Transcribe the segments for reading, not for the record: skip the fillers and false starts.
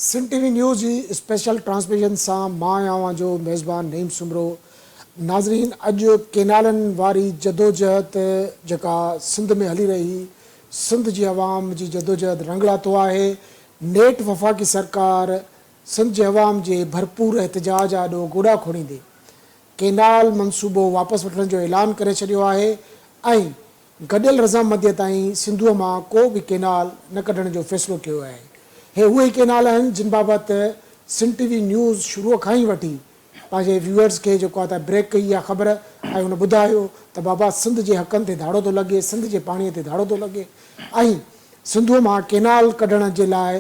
سنڌ ٽي V news جي special transmission سان مان آهيان اوهان جو ميزبان نعيم سومرو. ناظرين اڄ ڪينالن واري جدوجهد جيڪا سنڌ ۾ هلي رهي سنڌ جي عوام جي جدوجهد رنگ لاٿو آهي نيٺ وفاقي سرڪار سنڌ جي عوام جي ڀرپور احتجاج آڏو گوڏا کوڙيندي ڪينال منصوبو واپس وٺڻ جو اعلان ڪري ڇڏيو آهي ۽ گڏيل رضامنديء تائين سنڌوء مان ڪو به ڪينال نه ڪڍڻ جو فيصلو ڪيو آهي. هي اهي ئي ڪينال آهن جن بابت سنڌ ٽي وي نيوز شروع کان ئي وٺي پنهنجي ويوئرز کي جيڪو آهي ته بريڪ ڪئي اها خبر ۽ هن ٻڌايو ته بابا سنڌ جي حقن تي ڌاڙو ٿو لڳي، سنڌ جي پاڻيء تي ڌاڙو ٿو لڳي ۽ سنڌوء مان ڪينال ڪڍڻ جي لاء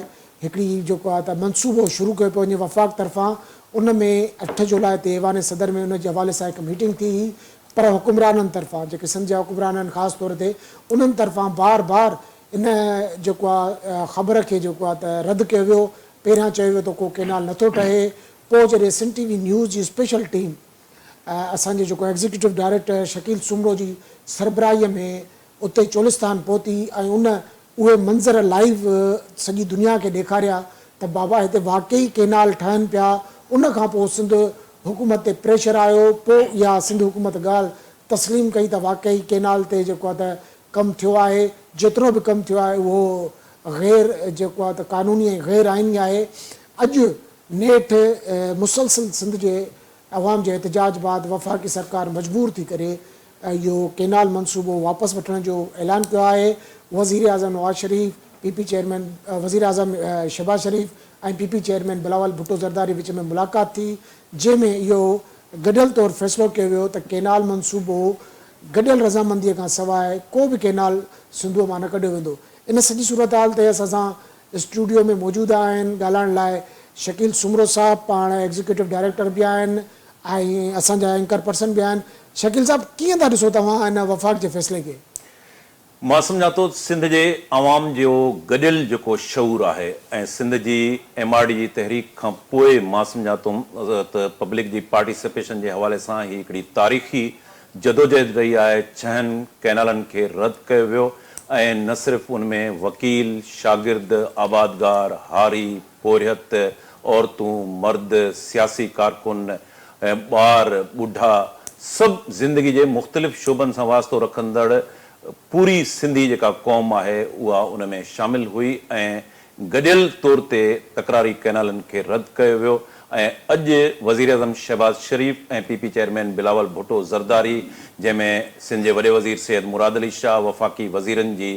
هڪڙي جيڪو آهي ته منصوبو شروع ڪيو پيو وڃي وفاق طرفان ان ۾ اٺ جولاء تي ايوان صدر ۾ ان جي حوالي سان هڪ ميٽنگ ٿي هئي پر حڪمرانن طرفان جيڪي سنڌ جا حڪمران آهن خاص طور تي انهن طرفان بار بار ان جيڪو آهي خبر کي جيڪو آهي ته رد ڪيو ويو پهريان چيو ويو ته ڪو ڪينال نٿو ٺهي پوء جڏهن سنڌ ٽي وي نيوز جي اسپيشل ٽيم اسان جي جيڪو ايگزيڪيوٽو ڊائريڪٽر شڪيل سومرو جي سربراهي ۾ اتي چولستان پهتي ۽ ان اهي منظر لائيو سڄي دنيا کي ڏيکاريا ته بابا هتي واقعي ڪينال ٺهن پيا ان کان پوء سنڌ حڪومت تي پريشر آيو پوء اها سنڌ حڪومت ڳالهه تسليم ڪئي ته واقعي ڪينال تي جيڪو آهي ته ڪم ٿيو آهي جيترو به ڪم ٿيو آهي اهو غير جيڪو آهي ته قانوني ۽ غير آئيني آهي اڄ نيٺ مسلسل سنڌ جي عوام جي احتجاج بعد وفاقي سرڪار مجبور ٿي ڪري اهو ڪينال منصوبو واپس وٺڻ جو اعلان ڪيو آهي، وزيراعظم Nawaz Sharif, P P chairman وزيراعظم Shehbaz Sharif ۽ P P chairman Bilawal Bhutto Zardari وچ ۾ ملاقات ٿي جنهن ۾ اهو گڏيل طور فيصلو ڪيو ويو ته ڪينال منصوبو گڏيل رضامندي کان سواء ڪو به ڪينال سنڌوء مان نه ڪڍيو ويندو ان سڄي صورتحال تي اسان سان اسٽوڊيو ۾ موجود آهن ڳالهائڻ لاء شڪيل سومرو صاحب پاڻ ايگزيڪيوٽو ڊائريڪٽر به آهن ۽ اسان جا اينڪر پرسن به آهن شڪيل صاحب ڪيئن ٿا ڏسو توهان ان وفاق جي فيصلي کي؟ مان سمجهان ٿو سنڌ جي عوام جو گڏيل جيڪو شعور آهي ۽ سنڌ جي ايم آر ڊي جي تحريڪ کان پوء مان سمجهان ٿو ته پبلڪ جي پارٽيسپيشن جي حوالي سان هي هڪڙي تاريخي جدوجهد رهي آهي، ڇهن ڪئنالن کي رد ڪيو ويو ۽ نه صرف ان ۾ وڪيل، شاگرد، آبادگار، هاري، پورهيت، عورتون، مرد، سياسي ڪارڪن، ٻار، ٻڍا سڀ زندگي جي مختلف شعبن سان واسطو رکندڙ پوري سنڌي جيڪا قوم آهي اها ان ۾ شامل هئي ۽ گڏيل طور تي تڪراري ڪئنالن کي رد ڪيو ويو ۽ اڄ وزيراعظم Shehbaz Sharif ۽ P P chairman Bilawal Bhutto Zardari جنهن ۾ سنڌ جي وڏي وزير سيد مراد علي شاهه وفاقي وزيرن جي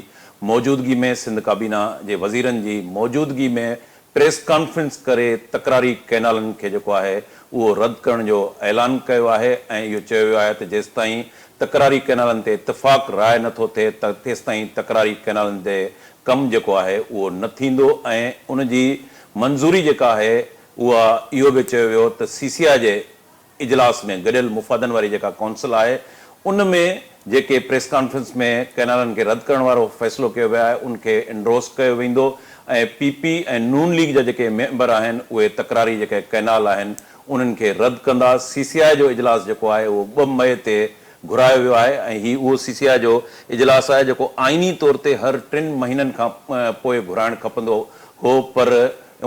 موجودگي ۾ سنڌ ڪابينا جي وزيرن جي موجودگي ۾ پريس ڪانفرنس ڪري تڪراري ڪئنالن کي جيڪو آهي اهو رد ڪرڻ جو اعلان ڪيو آهي ۽ اهو چيو ويو آهي ته جيستائين تڪراري ڪئنالن تي اتفاق راء نٿو ٿئي ته تيستائين تڪراري ڪئنالن تي ڪم جيڪو آهي اهو نه ٿيندو ۽ ان جي منظوري جيڪا آهي اها اهو به چيو ويو ته سي سي آء جي اجلاس ۾ گڏيل مفادن واري جيڪا ڪونسل آهي ان ۾ جيڪي پريس ڪانفرنس ۾ ڪئنالن کي رد ڪرڻ وارو فيصلو ڪيو ويو آهي ان کي انڊروس ڪيو ويندو ۽ پي پي ۽ نون ليگ جا جيڪي ميمبر آهن اهي تڪراري جيڪي ڪئنال آهن انهن کي رد ڪندا سي سي آء جو اجلاس جيڪو آهي اهو ٻه مئي تي گهرايو ويو آهي ۽ هي اهو سي سي آء جو اجلاس آهي جيڪو آئيني طور تي هر ٽن مهينن کان پوء گهرائڻ کپندو هو پر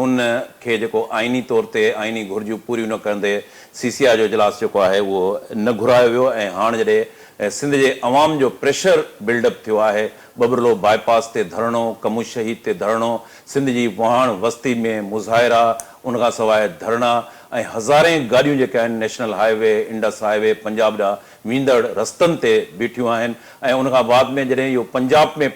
ان کي جيڪو آئيني طور تي آئيني گهرجون پوريون نه ڪندي سي سي آء جو اجلاس جيڪو آهي اهو نه گهرايو ويو ۽ هاڻ جڏهن سنڌ جي عوام جو پريشر بلڊ اپ ٿيو آهي ٻٻرلو باء پاس تي ڌرڻو، ڪمون شهيد تي ڌرڻو، سنڌ جي واهڻ وستي ۾ مظاهرا، ان کان سواء ڌرڻا ۽ هزارين گاڏيون جيڪي آهن national highway, Indus highway, Punjab ڏانهن ويندڙ رستن تي بيٺيون آهن ۽ ان کان بعد ۾ جڏهن اهو پنجاب ۾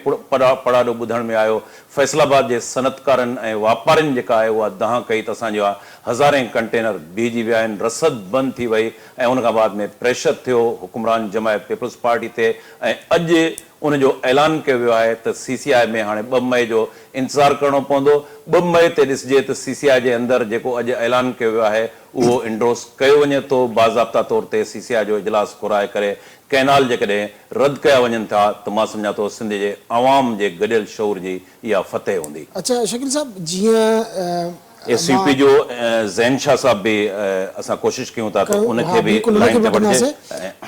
پڙاڏو ٻڌڻ ۾ آيو، فيصل آباد جي صنعتڪارن ۽ واپارين جيڪا آهي اها دانهن ڪئي ته اسان جا هزارين ڪنٽينر بيهجي ويا آهن، رسد بند ٿي وئي ۽ ان کان بعد ۾ پريشر ٿيو حڪمران جماعت پيپلز پارٽي تي ۽ اڄ ان جو اعلان ڪيو ويو آهي ته سي سي آء ۾ هاڻي ٻه مئي جو انتظار ڪرڻو پوندو، ٻه مئي تي ڏسجي ته سي سي آء جي اندر جيڪو اڄ اعلان ڪيو ويو آهي اهو انڊوس ڪيو وڃي ٿو، باضابطا طور تي سي سي آء جو اجلاس گهرائي ڪري ڪئنال جيڪڏهن رد ڪيا وڃن ٿا ته مان سمجهان ٿو سنڌ جي عوام جي گڏيل شعور جي اها فتح هوندي. اڇا شڪيل صاحب جيئن ايس يو پي جو زين شاهه صاحب به اسان ڪوشش ڪيون ٿا ته ان کي به لائين تي وٺجي.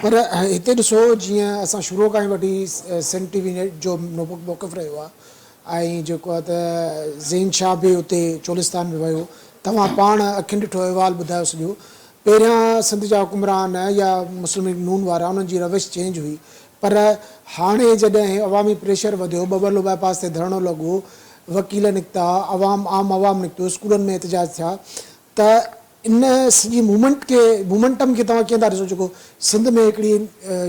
پر هتي ڏسو جيئن اسان شروع کان ئي وٺي سنڌ ٽي وي جو موقف رهيو آهي. ۽ جيڪو آهي ته زين شاهه به اتي چولستان ۾ ويو. توهان پاڻ اکين ڏٺو احوال ٻڌايو سڄو. پهريان سنڌ جا حڪمران يا مسلم ليگ نون وارا انهن جي روش چينج هئي پر هاڻي جڏهن عوامي پريشر وڌيو، ٻٻرلو باء پاس تي ڌرڻو لڳو، وڪيل نڪتا، عوام عام عوام نڪتو، اسڪولن ۾ احتجاج ٿيا ته ان سڄي موومينٽ کي مومينٽم کي توهان ڪيئن ٿا ڏسو جيڪو سنڌ ۾ هڪڙي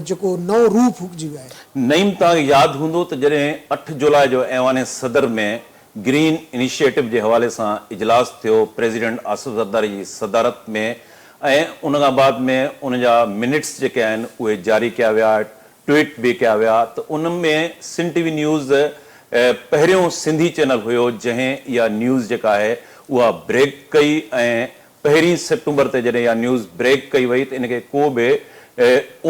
جيڪو نئون روح ڦوڪجي ويو آهي. نعيم توهان کي ياد هوندو ته جڏهن اٺ جولاء جو ايوان صدر ۾ گرين انيشيٽو جي حوالي سان اجلاس ٿيو پريزيڊنٽ آصف زرداري جي صدارت ۾ ۽ ان کان بعد ۾ ان جا منٽس جيڪي آهن اهي جاري ڪيا ويا ٽوئيٽ به ڪيا ويا ته ان ۾ سنڌ ٽي وي نيوز پهريون سنڌي چينل هيو جنهن اها نيوز جيڪا آهي اها بريڪ ڪئي ۽ پهرين سيپٽمبر تي جڏهن اها نيوز بريڪ ڪئي وئي ته ان کي ڪو به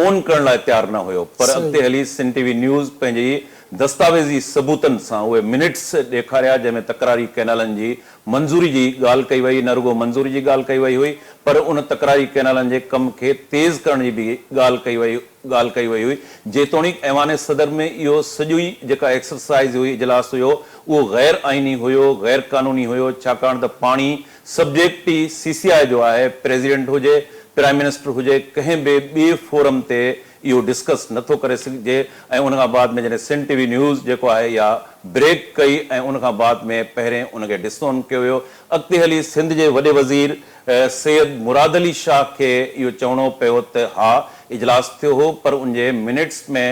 اون ڪرڻ لاء تيار نه هيو پر اڳتي هلي سنڌ ٽي وي نيوز پنهنجي دستاويزي ثبوتن سان اهي منٽس ڏيکاريا جنهن ۾ تڪراري ڪئنالن جي منظوري جي ڳالهه ڪئي وئي، نه رڳو منظوري جي ڳالهه ڪئي وئي هئي پر ان تڪراري ڪئنالن جي ڪم کي تيز ڪرڻ جي به ڳالهه ڪئي وئي ڳالهه ڪئي وئي هئي، جيتوڻيڪ ايوان صدر ۾ اهو سڄو ئي جيڪا ايڪسرسائيز هئي اجلاس هيو اهو غير آئيني هيو، غير قانوني هيو، ڇاڪاڻ ته پاڻي سبجيڪٽ ئي سي سي آء جو آهي، پريزيڊنٽ هجي، پرائم منسٽر هجي ڪنهن به ٻئي فورم تي اهو ڊسڪس نه ٿو ڪري سگهجي ۽ ان کان بعد ۾ جڏهن سنڌ ٽي وي نيوز جيڪو آهي اها بريڪ ڪئي ۽ ان کان بعد ۾ پهرين ان کي ڊس اون ڪيو ويو اڳتي هلي سنڌ جي وڏي وزير سيد مراد علي شاهه کي اهو چوڻو پيو ته ها اجلاس ٿيو هو پر ان جي منٽس ۾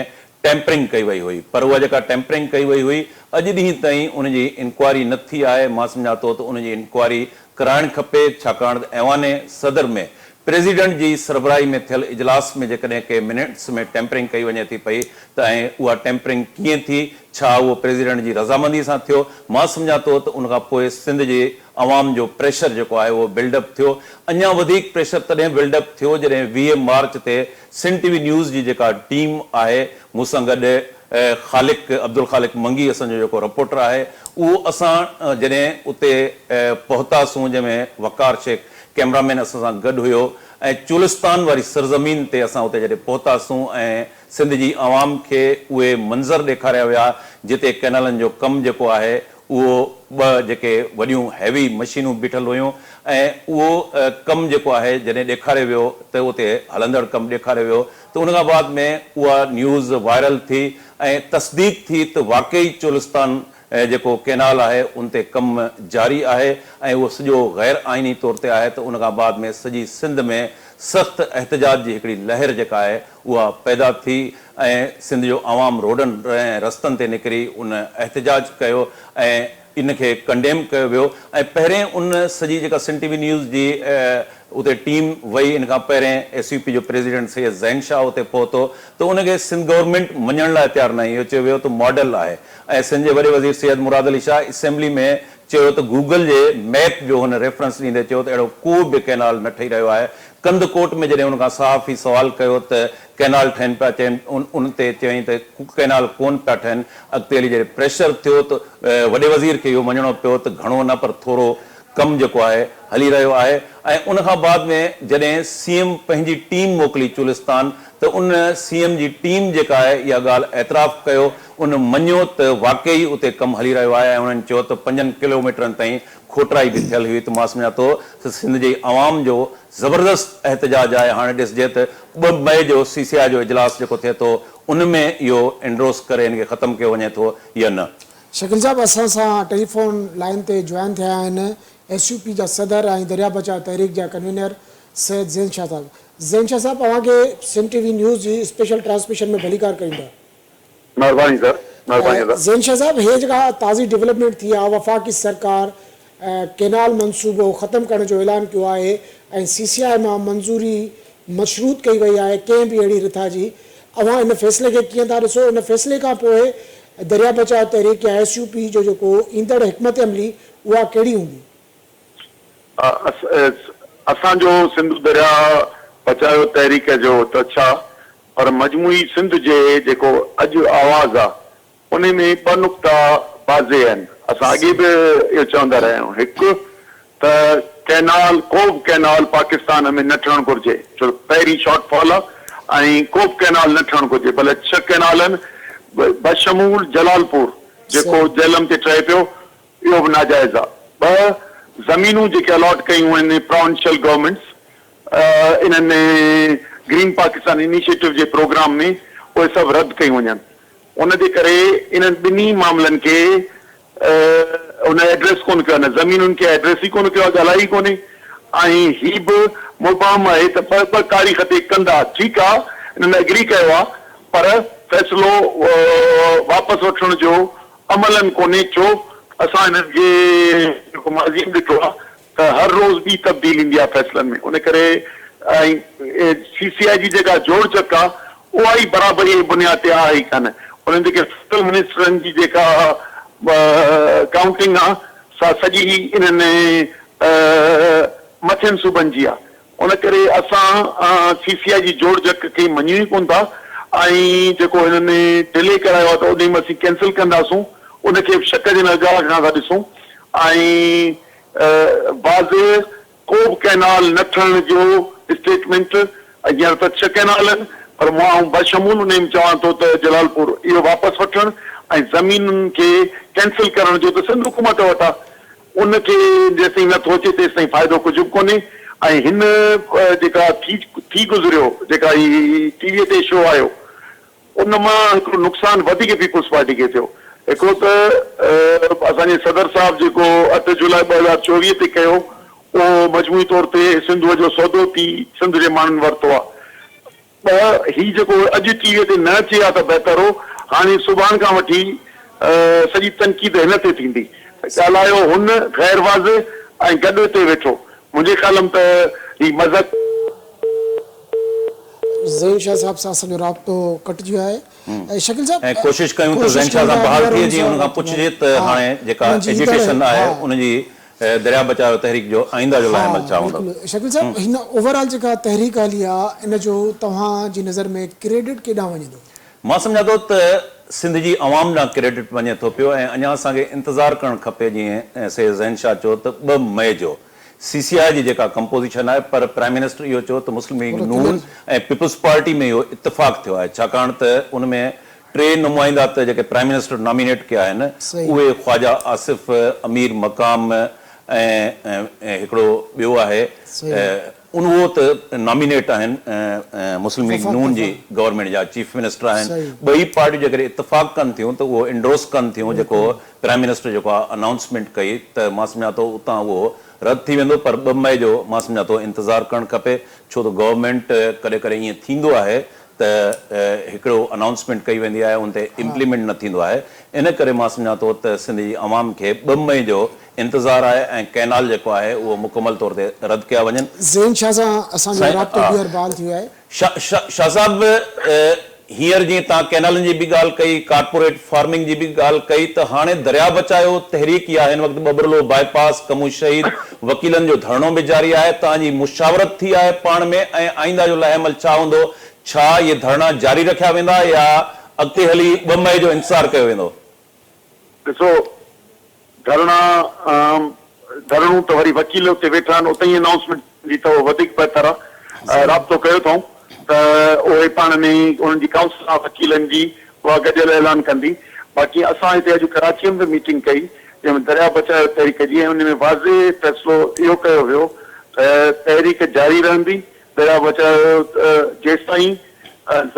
ٽيمپرنگ ڪئي وئي هئي پر اها جيڪا ٽيمپرنگ ڪئي وئي هئي اڄ ڏينهن تائين ان جي انڪوائري نه ٿي آهي مان سمجهان ٿو ته ان جي انڪوائري ڪرائڻ کپي ڇاڪاڻ ته ايوان صدر ۾ پريزيڊنٽ جي سربراهي ۾ ٿيل اجلاس ۾ جيڪڏهن ڪي منٽس ۾ ٽيمپرنگ ڪئي وڃي ٿي پئي ته ۽ اها ٽيمپرنگ ڪيئن ٿي ڇا اهو پريزيڊنٽ جي رضامندي سان ٿيو مان سمجهان ٿو ته ان کان پوء سنڌ جي عوام جو پريشر جيڪو آهي اهو بلڊ اپ ٿيو اڃا وڌيڪ پريشر تڏهن بلڊ اپ ٿيو جڏهن 20 مارچ تي سنڌ ٽي وي نيوز جي جيڪا ٽيم آهي مون سان گڏ خالق عبدالخالق منگي اسان جو جيڪو رپورٽر آهي اهو اسان جڏهن اتي پهتاسون جنهن ۾ وقار شيخ ڪئميرا مين اسان سان گڏ هيو ۽ چولستان واري سرزمين تي اسان اتي جڏهن پهتاسون ۽ سنڌ جي عوام کي اهي منظر ڏيکاريا ويا جتي ڪئنالن جو ڪم جيڪو آهي اهو ٻه جيڪي وڏيون هيوي مشينون بيٺل هيون ۽ اهو ڪم جيڪو آهي جڏهن ڏيکاريو ويو ته اتي هلندڙ ڪم ڏيکاريو ويو ته ان کان بعد ۾ اها نيوز وائرل ٿي ۽ تصديق ٿي ته واقعي چولستان جيڪو ڪئنال آهي ان تي ڪم جاري آهي ۽ اهو سڄو غير آئيني طور تي آهي ته ان کان بعد ۾ سڄي سنڌ ۾ سخت احتجاج جي هڪڙي لهر جيڪا آهي اها پيدا ٿي ۽ سنڌ جو عوام روڊن ۽ رستن تي نڪري ان احتجاج ڪيو ۽ ان کي ڪنڊيم ڪيو ويو ۽ پهرين ان سڄي جيڪا سنڌ ٽي وي نيوز جي اتي ٽيم وئي ان کان پهرين ايس يو پي جو پريزيڊنٽ سيد زين شاهه اتي پهتو ته ان کي سنڌ گورنمينٽ مڃڻ لاء تيار ناهي اهو چيو ويو ته ماڊل آهي ۽ سنڌ جي وڏي وزير سيد مراد علي شاهه اسيمبلي ۾ چيو ته گوگل جي ميپ جو هن ريفرنس ڏيندي چيو ته اهڙو ڪو به ڪئنال نه ٺهي رهيو آهي ڪنڌڪوٽ ۾ جڏهن ان کان صحافي سوال ڪيو ته ڪئنال ٺهن پيا چين ان تي چيائين ته ڪئنال ڪون پيا ٺهن اڳتي هلي جڏهن پريشر ٿيو ته وڏي وزير کي اهو مڃڻو پيو ته گهڻو نه پر ٿورو ڪم جيڪو آهي هلي رهيو آهي ۽ ان کان بعد ۾ جڏهن سي ايم پنهنجي ٽيم موڪلي چولستان ته ان سي ايم جي ٽيم جيڪا آهي اها ڳالهه اعتراف ڪيو ان مڃيو ته واقعي اتي ڪم هلي رهيو آهي ۽ انهن چيو ته پنجن ڪلوميٽرن تائين کوٽرائي به ٿيل هئي ته مان سمجهان ٿو ته سنڌ جي عوام جو زبردست احتجاج آهي هاڻي ڏسجي ته 2 مئي جو سي سي آء جو اجلاس جيڪو ٿئي ٿو ان ۾ اهو انڊروس ڪري ان کي ختم ڪيو وڃي ٿو يا نه. شڪيل صاحب اسان سان ٽيليفون لائين تي جوائن ٿيا آهن ايس يو پي جا صدر ۽ دريا بچاء تحريڪ جا ڪنوينر سيد زين شاهه صاحب. زين شاهه صاحب اوهان کي سنڌ ٽي وي نيوز جي اسپيشل ٽرانسميشن ۾ ڀليڪار ڪريون ٿا. مھرباني سر مھرباني ادا. زين شاھ صاحب هي جيڪا تازي ڊولپمينٽ ٿي آهي وفاقي سرڪار ڪينال منصوبو ختم ڪرڻ جو اعلان ڪيو آهي ۽ سي سي آء مان منظوري مشروط ڪئي وئي آهي ڪنهن به اهڙي رٿا جي اوهان ان فيصلي کي ڪيئن ٿا ڏسو ان فيصلي کان پوء دريا بچاء تحريڪ يا ايس يو پي جو جيڪو ايندڙ حڪمت عملي اها ڪهڙي هوندي؟ اسان جو سنڌو درياء بچايو تحريڪ جو ته ڇا پر مجموعي سنڌ جي جيڪو اڄ آواز آ انهي ۾ ٻه نقطا واضح آهن اسان اڳي به اهو چوندا رهيا آهيون هڪ ته ڪئنال ڪو به ڪئنال پاڪستان ۾ نه ٺهڻ گهرجي ڇو ته پهرين شارٽ فال آ ۽ ڪو به ڪئنال نه ٺهڻ گهرجي ڀلي ڇهه ڪئنال آهن بشمول جلال پور. جيڪو جهلم تي ٺهي پيو اهو به ناجائز آ. ٻه، زمينون جيڪي الاٽ ڪيون آهن پراونشل گورنمينٽس انهن گرين پاڪستان انيشيٽو جي پروگرام ۾ اهي سڀ رد ڪيون وڃن. ان جي ڪري انهن ٻنهي معاملن کي هن ايڊريس ڪونه ڪيو آهي نه زمينن کي ايڊريس ئي ڪونه ڪيو آهي ڳالهائي ئي ڪونهي ۽ هي به مبهم آهي ته ٻه ٻه تاريخ تي ڪندا ٺيڪ آهي انهن ايگري ڪيو آهي پر فيصلو واپس وٺڻ جو عملاً ڪونهي ڇو اسان انهن کي جيڪو ماضي ۾ ڏٺو آهي ته هر روز ٻي تبديل ايندي آهي فيصلن ۾ ان ڪري ۽ سي سي آء جي جيڪا جوڙجڪ آهي اها ئي برابري جي بنياد تي آهي ئي ڪانه انهن جيڪي فيڊرل منسٽرن جي جيڪا ڪائونٽنگ آهي سا سڄي انهن مٿين صوبن جي آهي ان ڪري اسان سي سي آء جي جوڙجڪ کي مڃيون ئي ڪونه ٿا ۽ جيڪو هنن ڊلي ڪرايو آهي ته انهي ۾ اسين ڪينسل ڪنداسون ان کي به شڪ جي نگاهه کان ٿا ڏسون ۽ واضح ڪو به ڪئنال نه ٺهڻ جو اسٽيٽمينٽ هينئر ته ڇهه ڪئنال آهن پر مون آئون بشمول انهي ۾ چوان ٿو ته جلال پور اهو واپس وٺڻ ۽ زمينن کي ڪينسل ڪرڻ جو ته سنڌ حڪومت وٽ آهي ان کي جيستائين نه ٿو اچي تيستائين فائدو ڪجهه به ڪونهي ۽ هن جيڪا ٿي ٿي گذريو جيڪا هي ٽي وي تي شو آيو ان مان هڪڙو نقصان وڌيڪ پيپلز پارٽي کي ٿيو هڪڙو ته اسان جي صدر صاحب جيڪو اٺ جولاء 2024 تي ڪيو اهو مجموعي طور تي سنڌوء جو سودو ٿي سنڌ جي ماڻهن ورتو آهي ٻه، هي جيڪو اڄ ٽي وي تي نه اچي ها ته بهتر هو. هاڻي سڀاڻ کان وٺي سڄي تنقيد هن تي ٿيندي. ڳالهايو هن غير واضح ۽ گڏ هتي ويٺو. منهنجي خيال م ته هي مذهب. زين شاهه صاحب سان اسان جو رابطو ڪٽجي ويو آهي. شڪيل صاحب ۽ ڪوشش ڪيون ته ڪوشش زين شاهه ڪيون سان ٿا بحال ٻيهر ٿئي ان جيئن سان ان کان پڇجي ته ها هاڻي جيڪا انهن جي ايندڙ ايجيٽيشن آهي ها ان جي درياء بچايو تحريڪ جو آئنده جو ها لائحه عمل ڇا هوندو؟ بلڪل شڪيل صاحب هن اوور آل جيڪا تحريڪ هلي آ ان جو توهان جي نظر ۾ ڪريڊٽ ڪيڏانهن وڃي ٿو؟ مان سمجهان ٿو ته سنڌ جي عوام ڏانهن ڪريڊٽ وڃي ٿو پيو ۽ اڃا اسان کي انتظار ڪرڻ کپي جيئن سيد زين شاهه چيو ته 2 مئي جو سي سي آء جي جيڪا ڪمپوزيشن آهي پر پرائم منسٽر اهو چيو ته مسلم ليگ نون ۽ پيپلز پارٽي ۾ اهو اتفاق ٿيو آهي ڇاڪاڻ ته ان ۾ ٽي نمائندا ته جيڪي پرائم منسٽر نامينيٽ ڪيا آهن اهي خواجه آصف، امير مقام ۽ هڪڙو ٻيو آهي اهو ته نامينيٽ آهن مسلم ليگ نون جي گورنمينٽ جا چيف منسٽر آهن ٻئي پارٽيون جيڪڏهن اتفاق ڪن ٿيون ته اهو انڊورس ڪن ٿيون جيڪو پرائم منسٽر جيڪو آهي انائونسمينٽ ڪئي ته مان سمجهان ٿو اتان اهو رد ٿي ويندو پر 2 مئي جو مان سمجهان ٿو انتظار ڪرڻ کپي ڇو ته گورنمينٽ ڪڏهن ڪڏهن ائين ٿيندو آهي ته هڪڙو انائونسمينٽ ڪئي ويندي آهي ان تي امپليمينٽ نه ٿيندو آهي ان ڪري مان سمجهان ٿو ته سنڌ جي عوام کي 2 مئي جو انتظار آهي ۽ ڪئنال جيڪو آهي اهو مڪمل طور تي رد ڪيا وڃن. زين شاهه سان اسان جو سائين رابطو ٻيهر بحال ٿي ويو آهي. شاهه صاحب هينئر جيئن توهان ڪئنالن جي به ڳالهه ڪئي، ڪارپوريٽ فارمنگ جي به ڳالهه ڪئي ته هاڻي درياء بچايو تحريڪ يا هن وقت ٻٻرلو باء پاس، ڪمون شهيد، وڪيلن جو ڌرڻو به جاري آهي، توهان جي مشاورت ٿي آهي پاڻ ۾ ۽ آئنده جو لائحه عمل ڇا هوندو؟ ڇا اهي ڌرڻا جاري رکيا ويندا يا اڳتي هلي 2 مئي جو انتظار ڪيو ويندو؟ ڏسو ڌرڻا ڌرڻو ته وري وڪيل اتي ويٺا آهن اتي ئي انائونسمينٽ ٿيندي ته اهو وڌيڪ بهتر آهي رابطو ڪيو اٿئون ته اهي پاڻ ۾ ئي انهن جي ڪائونسل آهي وڪيلن جي اها گڏيل اعلان ڪندي باقي اسان هتي اڄ ڪراچيء ۾ به ميٽنگ ڪئي جنهن ۾ درياء بچايو تحريڪ جي ۽ ان ۾ واضح فيصلو اهو ڪيو ويو ته تحريڪ جاري رهندي درياء بچايو جيستائين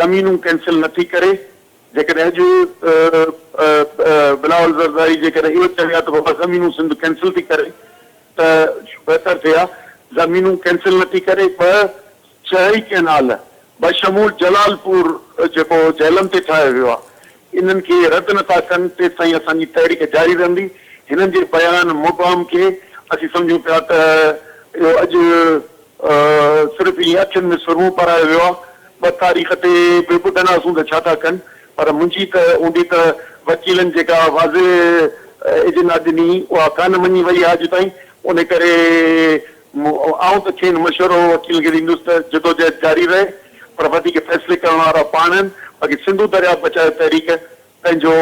زمينون ڪينسل نه ٿي ڪري جيڪڏهن اڄ بلاول زرداري جيڪڏهن اهو چوي ها ته بابا زمينون سنڌ ڪينسل ٿي ڪري ته بهتر ٿئي ها، زمينون ڪينسل نه ٿي ڪري، ٻه ڇهه ئي ڪئنال بشمول جلال پور جيڪو جهلم تي ٺاهيو ويو آهي انهن کي رد نه ٿا ڪن تيستائين اسان جي تحريڪ جاري رهندي، هنن جي بيان مبهم کي اسين سمجهون پيا ته اهو اڄ صرف ائين اکين ۾ سرمو پارايو ويو آهي، 2 تاريخ تي به ٻڌنداسون ته ڇا ٿا ڪن پر منهنجي ته هوندي ته وڪيلن جيڪا واضح ايجنڊا ڏني اها ڪانه مڃي وئي آهي اڄ تائين ان ڪري آئون ته کين مشورو وڪيلن کي ڏيندس ته جدوجهد جاري رهي پر وڌيڪ فيصلي ڪرڻ وارا پاڻ آهن باقي سنڌو درياء بچايو تحريڪ پنهنجو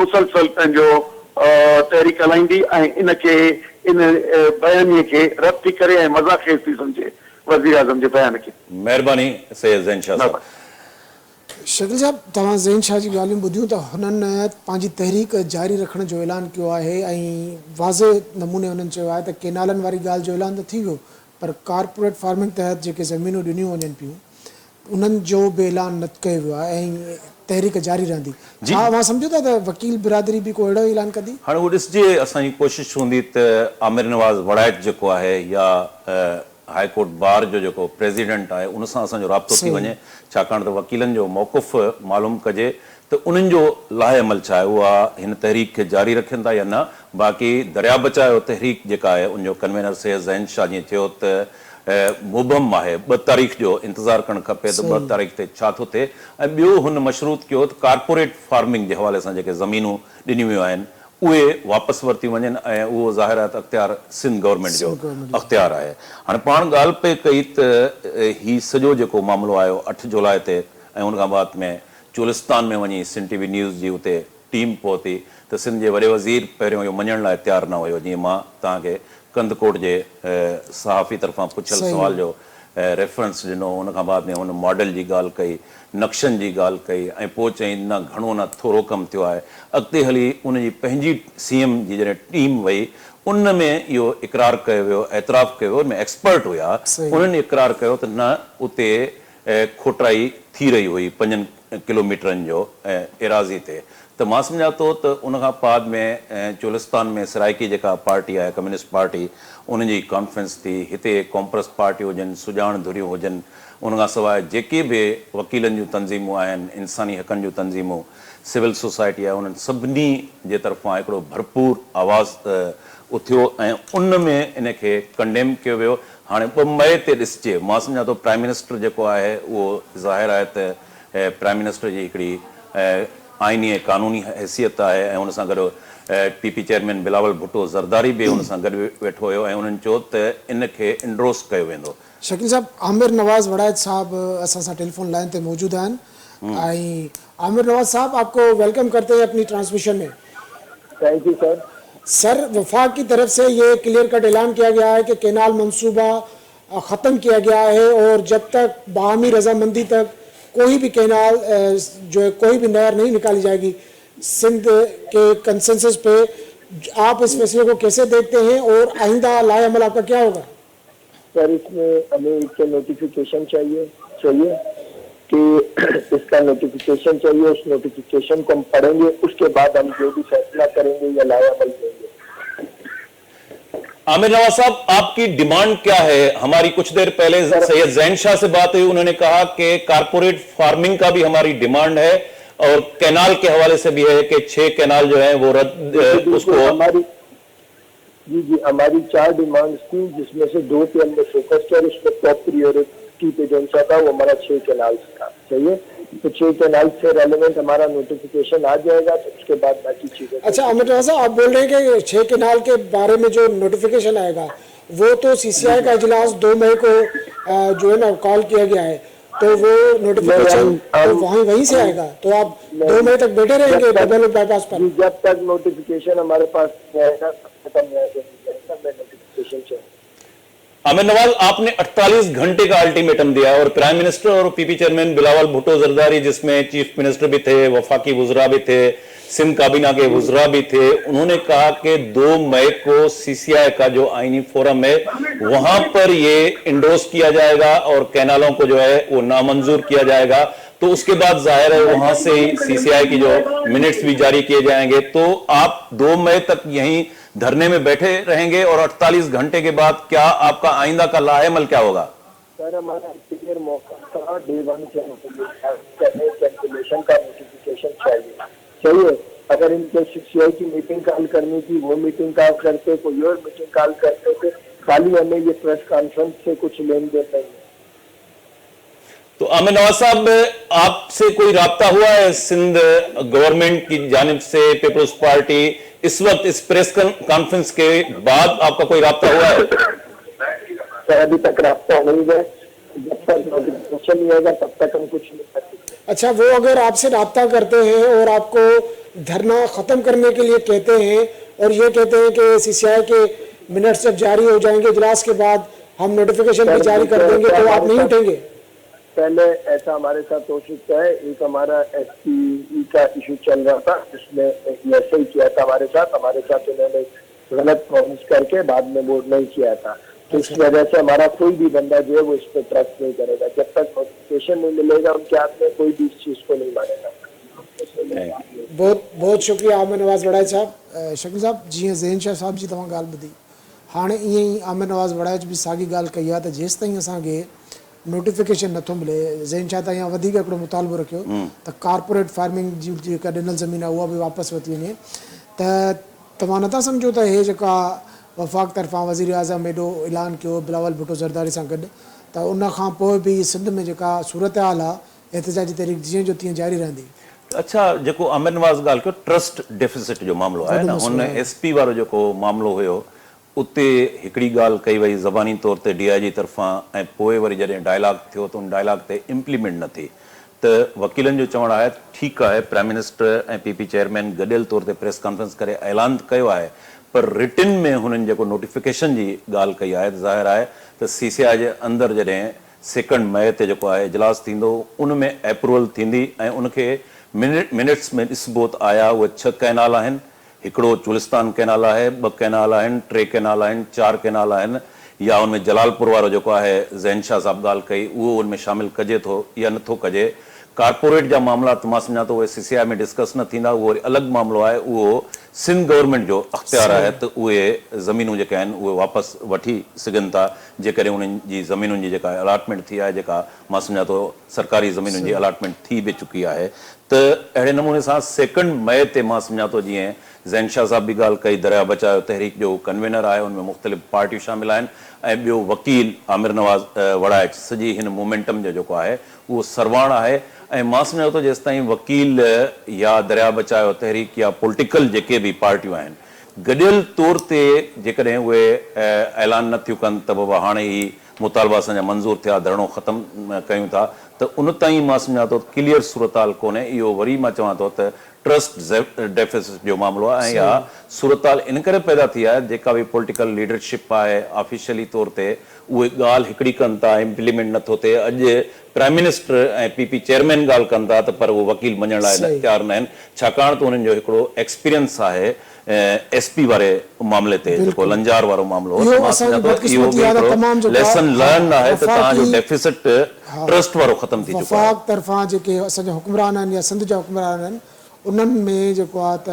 مسلسل پنهنجو تحريڪ هلائيندي ۽ ان کي ان بيانيي کي رد ٿي ڪري ۽ مذاق خيز ٿي سمجهي وزيراعظم جي بيان کي. مهرباني سيد زين شاهه صاحب. شڪيل صاحب توهان زين شاهه جي ڳالهيون ٻڌيون ته هنن پنهنجي تحريڪ جاري رکڻ جو اعلان ڪيو آهي ۽ واضح نموني هنن چيو آهي ته ڪينالن واري ڳالهه جو اعلان ته ٿي ويو پر ڪارپوريٽ فارمنگ تحت جيڪي زمينون ڏنيون وڃن پيون انهن جو به اعلان نه ڪيو ويو آهي ۽ تحريڪ جاري رهندي. ڇا اوهان سمجهو ٿا ته وڪيل برادري به ڪو اهڙو اعلان ڪندي؟ هاڻي اهو ڏسجي اسان جي ڪوشش هوندي ته عامر نواز وڙائچ جيڪو آهي يا هاء ڪورٽ بار جو جيڪو پريزيڊنٽ آهي ان سان اسان جو رابطو ٿي وڃي ڇاڪاڻ ته وڪيلن جو موقف معلوم ڪجي ته انهن جو لاهه عمل ڇا آهي اها هن تحريڪ کي جاري رکين ٿا يا نه باقي دريا بچايو تحريڪ جيڪا آهي ان جو ڪنوينر سيد زين شاهه جيئن چيو ته مبهم آهي ٻه تاريخ جو انتظار ڪرڻ کپي ته ٻه تاريخ تي ڇا ٿو ٿئي ۽ ٻيو هن مشروط ڪيو ته ڪارپوريٽ فارمنگ جي حوالي سان جيڪي زمينون ڏنيون ويون آهن اهي واپس ورتيون وڃن ۽ اهو ظاهر آهي ته اختيار سنڌ گورنمينٽ جو اختيار آهي. هاڻي پاڻ ڳالهه پئي ڪئي ته هي سڄو جيڪو معاملو آيو اٺ جولاء تي ۽ ان کان بعد ۾ چولستان ۾ وڃي سنڌ ٽي وي نيوز جي اتي ٽيم پهتي ته سنڌ جي وڏي وزير پهريون اهو مڃڻ لاء تيار نه هيو جيئن مان توهان کي ڪنڌڪوٽ جي صحافي طرفان پڇيل سوال جو ريفرنس ڏنو، ان کان بعد ۾ هن ماڊل جي ڳالهه ڪئي، نقشن جي ڳالهه ڪئي ۽ پوء چيائين نه گهڻو نه ٿورو ڪم ٿيو آهي. اڳتي هلي ان جي پنهنجي سي ايم جي جڏهن ٽيم وئي ان ۾ اهو اقرار ڪيو ويو، اعتراف ڪيو ويو، ان ۾ ايڪسپرٽ هيا، انهن اقرار ڪيو ته نه اتي کوٽرائي ٿي رهي هئي پنجن ڪلوميٽرن جو ايراضي تي ته مان سمجهان ٿو ته ان کان بعد ۾ چولستان ۾ سرائيڪي جيڪا پارٽي آهي ڪميونسٽ پارٽي ان جي ڪانفرنس ٿي هتي قومپرست پارٽي هجن سڄاڻ ڌريون هجن ان کان سواء جيڪي به وڪيلن جون تنظيمون آهن انساني حقن جون تنظيمون سول سوسائٽي آهي انهن سڀني جي طرفان هڪڙو ڀرپور آواز اٿيو ۽ ان ۾ ان کي ڪنڊيم ڪيو ويو هاڻي ٻه مئي تي ڏسجي، مان سمجهان ٿو پرائم منسٽر جيڪو آهي اهو ظاهر آهي ته پرائم منسٽر جي هڪڙي آئيني ۽ قانوني حيثيت آهي ۽ ان سان گڏ P P chairman Bilawal Bhutto Zardari به ان سان گڏ ويٺو هيو ۽ انهن چيو ته ان کي انڊروس ڪيو ويندو. شڪيل صاحب، عامر نواز وڙائچ صاحب اسان سان ٽيليفون لائن تي موجود آهن ۽ عامر نواز صاحب آپ ڪو ويلڪم ڪرتي هين اپني ٽرانسميشن ۾. Thank you sir. سر وفاق ڪي طرف سي يه ڪليئر ڪٽ اعلان ڪيا گيا هي ڪه ڪينال منصوبه ختم ڪيا گيا هي اور جب تڪ باهمي رضامندي تڪ ڪوئي به ڪينال جو هي ڪوئي به نهر نهين نڪالي جائي گي سنڌ ڪي ڪنسنسس پي آپ اس فيصلي ڪو ڪيسي ديکتي هين اور آئنده لاء عمل آپ ڪا ڪيا هوگا. سر اس مين همين ايڪ تو نوٽيفڪيشن چاهيي چاهيي ڪي اس ڪا نوٽيفڪيشن چاهيي اس نوٽيفڪيشن ڪو هم پڙهينگي اس ڪي بعد هم جو ڀي فيصله ڪرينگي يا لاء عمل دينگي. عامر نواز صاحب آپ ڪي ڊيمانڊ ڪيا هي هماري ڪجھ دير پهلي سيد زين شاھ سي بات هئي انهون ني ڪها ڪي ڪارپوريٽ فارمنگ ڪا ڀي هماري ڊيمانڊ هي اور ڪينال ڪي حوالي سي ڀي هي ڪي ڇهه ڪينال جو هين وو رد اس ڪو جي جي هماري چار ڊيمانڊز ٿي جس مين سي دو پي هم ني فوڪس ڪيا اور اس مين ٽاپ پريورٽي پي جون سا ٿا وو همارا ڇهه ڪينالز ٿا صحيح هي تو ڇهه ڪينالز سي ريليونٽ همارا نوٽيفڪيشن آ جائي گا تو اس ڪي بعد باقي چيزين اڇا امير نواز صاحب آپ بول رهي هين ڪي ڇهه ڪينال ڪي باري مين جو نوٽيفڪيشن آئي گا وو تو سي سي آئي ڪا اجلاس دو مئي ڪو جو هي نا ڪال ڪيا گيا هي تو وو نوٽيفڪيشن تو وهين وهين سي آئي گا تو آپ دو مئي تڪ بيٺي رهين گي ڊبل باء پاس پر. جي جب تڪ نوٽيفڪيشن هماري پاس نهين آئي گا تب تڪ هم يهان سي نهين جائين گا همين نوٽيفڪيشن چاهيي. عامر نواز آپ ني اٺتاليس گهنٽي ڪا الٽيميٽم ديا اور پرائم منسٽر اور P P chairman Bilawal Bhutto Zardari جس مين چيف منسٽر ڀي ٿي وفاقي وزرا ڀي ٿي سنڌ ڪابينا ڪي وزرا ڀي ٿي انهون ني ڪها ڪي دو مئي ڪو سي سي آء ڪا جو آئيني فورم هي وهان پر يي انڊوس ڪيا جائي گا اور ڪينالون ڪو جو هي وو نامنظور ڪيا جائي گا تو اس ڪي بعد ظاهر هي وهان سي هي سي سي آء ڪي جو منٽس ڀي جاري ڪيي جائين گي تو آپ دو مئي تڪ يهين ڌرني مين بيٺي رهين گي اور اٺتاليس گهنٽي ڪي بعد ڪيا آپ ڪا آئنده ڪا لاهه عمل ڪيا هوگا. سر همارا ڪليئر موقف ٿا ڊي ون سي هم ڪو يي همين ڪينسليشن ڪا نوٽيفڪيشن چاهيي صحيح هي اگر ان ڪو سي سي آئي ڪي ميٽنگ ڪال ڪرني ٿي وو ميٽنگ ڪال ڪرتي ڪوئي اور ميٽنگ ڪال ڪرتي تي خالي همين يي پريس ڪانفرنس سي ڪڇ لين دين نهين هي. تو عامر نواز صاحب آپ سي ڪوئي رابطه هوا هي سنڌ گورنمينٽ ڪي جانب سي پيپلز پارٽي اس وقت اس پريس ڪانفرنس ڪي بعد آپ ڪا ڪوئي رابطه هوا هي. سر ابھي تڪ رابطه نهين هوا هي جب تڪ نوٽيفڪيشن نهين آئي گا تب تڪ هم ڪڇ نهين ڪر سڪتي. اڇا وو اگر آپ سي رابطه ڪرتي هين اور آپ ڪو ڌرنا ختم ڪرني ڪي ليي ڪهتي هين اور يي ڪهتي هين ڪي سي سي آئي ڪي منٽس جب جاري هو جائين گي اجلاس ڪي بعد هم نوٽيفڪيشن ڀي جاري ڪر دين گي تو آپ نهين اٺين گي. पहले ऐसा हमारे साथ हो चुका है। एक हमारा एस पी ई का इशू चल रहा था जिसमें ऐसे ही किया था हमारे साथ, हमारे साथ उन्होंने गलत प्रॉमिस करके बाद में वो नहीं किया था, तो इस वजह से हमारा कोई भी बंदा जो है वो इस पर ट्रस्ट नहीं करेगा। जब तक नोटिफिकेशन नहीं मिलेगा उनके हाथ में, कोई भी इस चीज को नहीं मानेगा। बहुत बहुत शुक्रिया आमिर नवाज़ वड़ाइच साहब। शकील साहब, जीअं ज़ैन शाह साहब जी तव्हां ॻाल्हि ॿुधी, हाणे ईअं ई आमिर नवाज़ वड़ाइच बि साॻी ॻाल्हि कई आहे त जेसिताईं असांखे नोटिफिकेशन नथो मिले, ज़ैन शाह त अञा वधीक हिकिड़ो मुतालिबो रखियो त कारपोरेट फार्मिंग जी जेका ॾिनल ज़मीन आहे उहा बि वापसि वरिती वञे, त तव्हां नथा सम्झो त हे जेका वफ़ाक़ तरफ़ां वज़ीर आज़म एॾो ऐलान कयो बिलावल भुट्टो ज़रदारी सां गॾु, त उन खां पोइ बि सिंध में जेका सूरत हाल आहे एहतजाजी तहरीक जीअं जो तीअं जारी रहंदी? अच्छा, जेको आमिर नवाज़ ॻाल्हि कयो ट्रस्ट डेफिसिट जो मामिलो आहे न, हुन एस पी वारो जेको मामिलो हुयो उते हिकिड़ी ॻाल्हि कई वई ज़बानी तौर ते डी I जी तरफ़ां, ऐं पोइ वरी जॾहिं डायलॉग थियो त उन डायलॉग ते इम्प्लीमेंट न थी। त वकीलनि जो चवणु आहे ठीकु आहे, प्राइम मिनिस्टर ऐं पी पी चेयरमैन गॾियल तौर ते प्रेस कॉन्फ्रेंस करे ऐलान कयो आहे, पर रिटन में हुननि जेको नोटिफिकेशन जी ॻाल्हि कई आहे त ज़ाहिर आहे त सी सी आई जे अंदरि जॾहिं 2 मई ते जेको आहे इजलास थींदो उन में अप्रूवल थींदी ऐं उनखे मिनट्स में ॾिसबो त आया उहे 6 कैनाल आहिनि, हिकिड़ो चुलिस्तान कैनाल आहे, 2 कैनाल आहिनि, 3 कैनाल आहिनि, 4 कैनाल आहिनि, या उन में जलालपुर वारो जेको आहे ज़ैन शाह साहब ॻाल्हि कई उहो उन में शामिल कजे थो या नथो कजे। कारपोरेट जा मामला त मां सम्झां थो उहे सी सी आई में डिस्कस न थींदा, उहो वरी अलॻि मामिलो आहे, उहो सिंध गवर्नमेंट जो अख़्तियार आहे त उहे ज़मीनूं जेके आहिनि उहे वापसि वठी सघनि था, जेकॾहिं उन्हनि जी ज़मीनुनि जी जेका अलाटमेंट थी आहे, जेका मां सम्झां थो सरकारी ज़मीनुनि जी अलाटमेंट थी बि चुकी आहे। त अहिड़े नमूने सां 2 मई ते मां सम्झां थो जीअं ज़ैन शाह साहब बि ॻाल्हि कई, दरिया बचायो तहरीक जो कन्वीनर आहे, उन में मुख़्तलिफ़ पार्टियूं शामिल आहिनि, ऐं ॿियो वकील आमिर नवाज़ वड़ाइच सॼी हिन मोमेंटम जो जेको आहे उहो सरवाण आहे। ऐं मां सम्झां थो जेसिताईं वकील या दरिया बचायो तहरीक या पॉलिटिकल जेके बि पार्टियूं आहिनि गॾियल तौर ते जेकॾहिं उहे ऐलान नथियूं कनि त बाबा हाणे ई मुतालबा असांजा मंज़ूर थिया, धरणो ख़तमु कयूं था, त उन ताईं मां सम्झां थो क्लियर सूरत हाल कोन्हे। इहो वरी मां चवां थो त ट्रस्ट डेफिसिट जो मामिलो आहे ऐं इहा सूरत हाल इन करे पैदा थी आहे जेका बि पॉलिटिकल लीडरशिप आहे ऑफिशियली तौर ते उहे ॻाल्हि हिकिड़ी कनि था, इम्प्लीमेंट नथो थिए। अॼु प्राइम मिनिस्टर ऐं पी पी चेयरमैन ॻाल्हि कनि था त पर उहो वकील मञण लाइ तयारु न आहिनि, छाकाणि त उन्हनि जो हिकिड़ो एक्सपीरियंस आहे एस पी वारे मामले ते, जेको लंजार वारो मामिलो हो, मां सम्झां थो इहो बि हिकिड़ो लेसन लर्न आहे त तव्हांजो डेफिसिट ट्रस्ट वारो ख़तमु थी चुको आहे। वफ़ाक़ तरफ़ां जेके असांजा हुक्मरान आहिनि या सिंध जा हुक्मरान आहिनि उन्हनि में जेको आहे त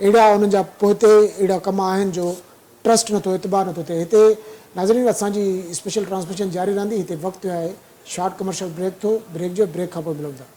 अहिड़ा उन्हनि जा पोइते अहिड़ा कम आहिनि जो ट्रस्ट नथो, एतबार नथो थिए। हिते नाज़रीन असांजी स्पेशल ट्रांसमिशन जारी रहंदी। हिते वक़्तु आहे शॉर्ट कमर्शियल ब्रेक थो, ब्रेक जो ब्रेक खां पोइ मिलूं था।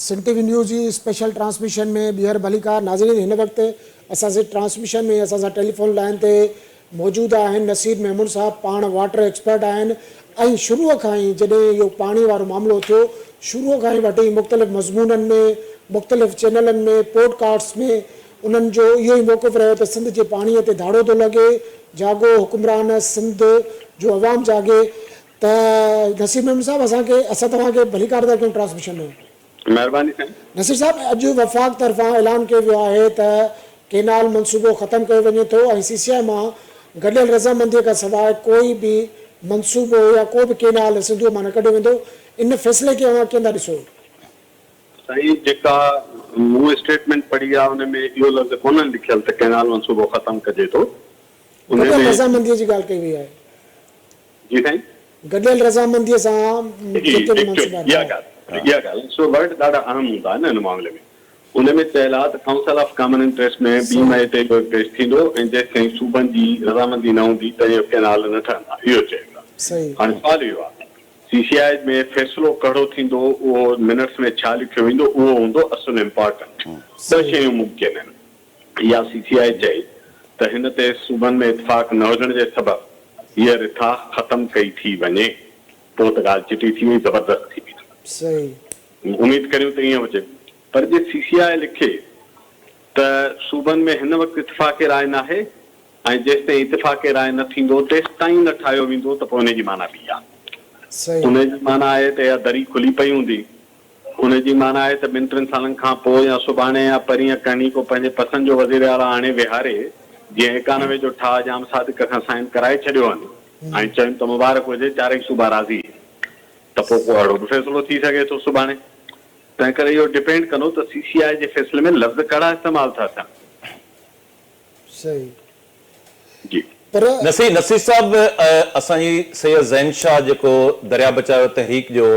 सिंध टीवी न्यूज़ जी स्पेशल ट्रांसमिशन में ॿीहर भलीकार। नाज़रीन हिन वक़्तु असांजे ट्रांसमिशन में असां सां टेलीफोन लाइन ते मौजूदु आहिनि नसीर महमूद साहब, पाण वाटर एक्सपर्ट आहिनि ऐं शुरूअ खां ई जॾहिं इहो पाणी वारो मामिलो थियो शुरूअ खां ई वठी मुख़्तलिफ़ मज़मूननि में, मुख़्तलिफ़ चैनलनि में, पॉडकास्ट में उन्हनि जो इहो ई मौक़िफ़ रहियो त सिंध जे पाणीअ ते धाड़ो थो लॻे, जागो हुक्मरान, सिंध जो अवाम जागे। त नसीर महमूद साहब असांखे असां तव्हांखे भलीकार था कयूं ट्रांसमिशन में। महिरबानी साईं। नसीर साहब, अॼु वफ़ाक़ तरफ़ां ऐलान कयो वियो आहे त केनाल मंसूबो ख़तमु कयो वञे थो ऐं सी सी आई मां गॾियल रज़ामंदीअ खां सवाइ कोई बि मंसूबो या को बि केनाल सिंधूअ मां न कढियो वेंदो। इन फ़ैसिले खे तव्हां कीअं था ॾिसो? साईं, जेका मूं स्टेटमेंट पढ़ी आहे उन में इहो लफ़्ज़ कोन लिखियल त केनाल मंसूबो ख़तमु कजे थो। गॾियल रज़ामंदीअ जी ॻाल्हि कई वई आहे। जी साईं, गॾियल रज़ामंदीअ सां जेके बि मंसूबा इहा ॻाल्हि सो वर्ड ॾाढा अहम हूंदा आहिनि हिन मामले में। उन में चयल आहे त काउंसिल ऑफ कॉमन इंटरेस्ट में 2 मई ते इहो पेश थींदो ऐं जेसिताईं सूबनि जी रज़ामंदी न हूंदी त इहो कैनाल न ठहंदा, इहो चयल आहे। हाणे सुवालु इहो आहे सी सी आई में फ़ैसिलो कहिड़ो थींदो, उहो मिनट्स में छा लिखियो वेंदो उहो हूंदो असुलु इम्पोर्टेंट। ॿ शयूं मुमकिन आहिनि, या सी सी आई चए त हिन ते सूबनि में इतफ़ाक़ न हुजण जे सबबु हीअ रिथा ख़तमु कई थी वञे, पोइ त ॻाल्हि चिटी थी वई, ज़बरदस्त थी वई। सही उमेद करियूं त ईअं हुजे। पर जे सी सी आई लिखे त सूबनि में हिन वक़्तु इतफ़ाक़ राय न आहे ۽ جيستائين اتفاق راء نه ٿيندو تيستائين نه ٺاهيو ويندو ته پوء ان جي معنيٰ ٻي آهي. ان جي معنيٰ آهي ته اها دري کلي پئي هوندي. ان جي معنيٰ آهي ته ٻن ٽن سالن کان پوء يا سڀاڻي يا پرينء ڪهڻي ڪو پنهنجي پسند جو وزير اعليٰ آڻي ويهاري جيئن 91 جو ٺاهه ڄام صادق کان سائن ڪرائي ڇڏيو هن ۽ چين ته مبارڪ هجي چارئي صوبا راضي ته پوء ڪو اهڙو به فيصلو ٿي سگهي ٿو سڀاڻي. تنهنڪري اهو ڊپينڊ ڪندو ته سي سي آء جي فيصلي ۾ لفظ ڪهڙا استعمال ٿا ٿين. صحيح جي. پر. نصير نصير صاحب اسان جي سيد زين شاهه جيڪو دريا بچايو تحريڪ جو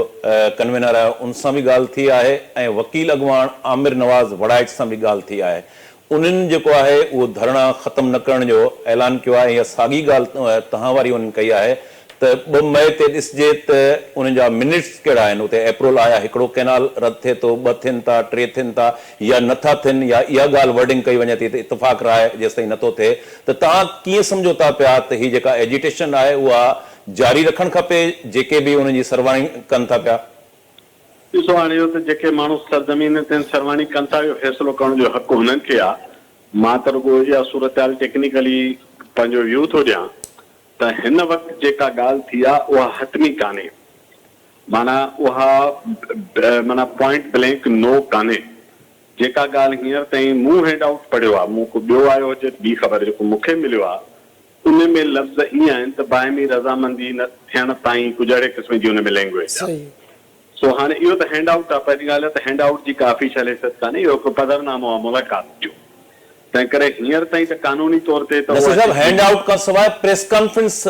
ڪنوينر آهي ان سان به ڳالهه ٿي آهي ۽ وڪيل اڳواڻ عامر نواز وڙائچ سان به ڳالهه ٿي آهي انهن جيڪو آهي اهو ڌرڻا ختم نه ڪرڻ جو اعلان ڪيو آهي ۽ اها ساڳي ڳالهه توهان واري انهن ڪئي آهي ته 2 مئي تي ڏسجي ته انهن جا منٽس ڪهڙا آهن اتي ايپرول آيا هڪڙو ڪئنال رد ٿئي ٿو ٻه ٿين ٿا ٽي ٿين ٿا يا نه ٿا ٿين يا اها ڳالهه ورڊنگ ڪئي وڃي ٿي ته اتفاق راء جيستائين نه ٿو ٿئي ته توهان ڪيئن سمجهو ٿا پيا ته هي جيڪا ايجيٽيشن آهي اها جاري رکڻ کپي جيڪي به انهن جي سرواڻي ڪن ٿا پيا. ڏسو هاڻي اهو ته جيڪي ماڻهو سرزمين تي سرواڻي ڪن ٿا اهو فيصلو ڪرڻ جو حق هنن کي آ. مان ته رڳو اها صورتحال ٽيڪنيڪلي پنهنجو ويو ٿو ڏيان ته هن وقت جيڪا ڳالهه ٿي آ اها حتمي ڪانهي معنيٰ اها معنيٰ پوائنٽ بلينڪ نو ڪانهي. جيڪا ڳالهه هينئر تائين مون هينڊ آئوٽ پڙهيو آ مون ڪو ٻيو آيو هجي ته ٻي خبر جيڪو مون کي مليو آ ان ۾ لفظ ائين آهن ته باهمي رضامندي نه ٿيڻ تائين ڪجهه اهڙي قسم جي ان ۾ لينگويج آهي. سو هاڻي اهو ته هينڊ آئوٽ آهي، پهرين ڳالهه اها ته هينڊ آئوٽ جي ڪا آفيشل حيثيت ڪانهي، اهو هڪ پڌرنامو آهي ملاقات جو، تنهن ڪري هينئر تائين ته قانوني طور تي ته نصير اها صاحب چٺي. هينڊ آئوٽ کان سواء پريس ڪانفرنس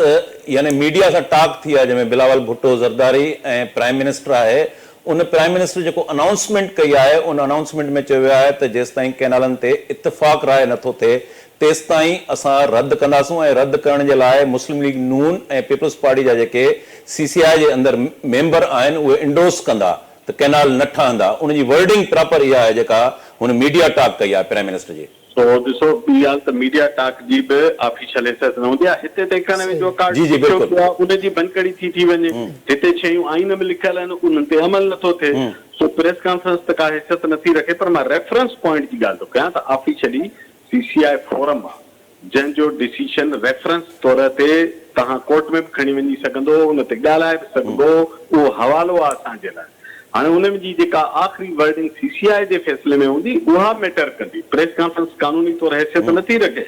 يعني ميڊيا سان ٽاڪ ٿي آهي جنهن ۾ بلاول ڀٽو زرداري ۽ پرائم منسٽر آهي ان پرائم منسٽر جيڪو انائونسمينٽ ڪئي آهي ان انائونسمينٽ ۾ چيو ويو آهي ته جيستائين ڪئنالن تي اتفاق راء نٿو ٿئي تيستائين اسان رد ڪنداسون ۽ رد ڪرڻ جي لاء مسلم ليگ نون ۽ پيپلز پارٽي جا جيڪي سي سي آء جي اندر ميمبر آهن اهي انڊورس ڪندا ته ڪئنال نه ٺهندا ان جي ورڊنگ پراپر اها آهي جيڪا هن ميڊيا ٽاڪ ڪئي آهي پرائم منسٽر جي. سو ڏسو ٻي ڳالهه ته ميڊيا ٽاڪ جي به آفيشل حيثيت نه هوندي آهي هتي ته 91 جو اڪارڊ جي جي لکيو بلڪل. پيو آهي ان جي ڀڃڪڙي ٿي ٿي وڃي هتي شيون آئين ۾ لکيل آهن انهن تي عمل نه ٿو ٿئي سو پريس ڪانفرنس ته ڪا حيثيت نه ٿي رکي پر مان ريفرنس پوائنٽ جي ڳالهه ٿو ڪيان ته آفيشلي سي سي آء فورم آ جنهن جو ڊسيشن ريفرنس طور تي توهان ڪورٽ ۾ به کڻي وڃي سگهندو، ان تي ڳالهائي به سگهبو، اهو حوالو آ اسان جي لاء. هاڻي ان جي جيڪا آخري ورڊنگ سي سي آء جي فيصلي ۾ هوندي، اها ميٽر ڪندي. پريس ڪانفرنس قانوني طور حيثيت نه ٿي رکي.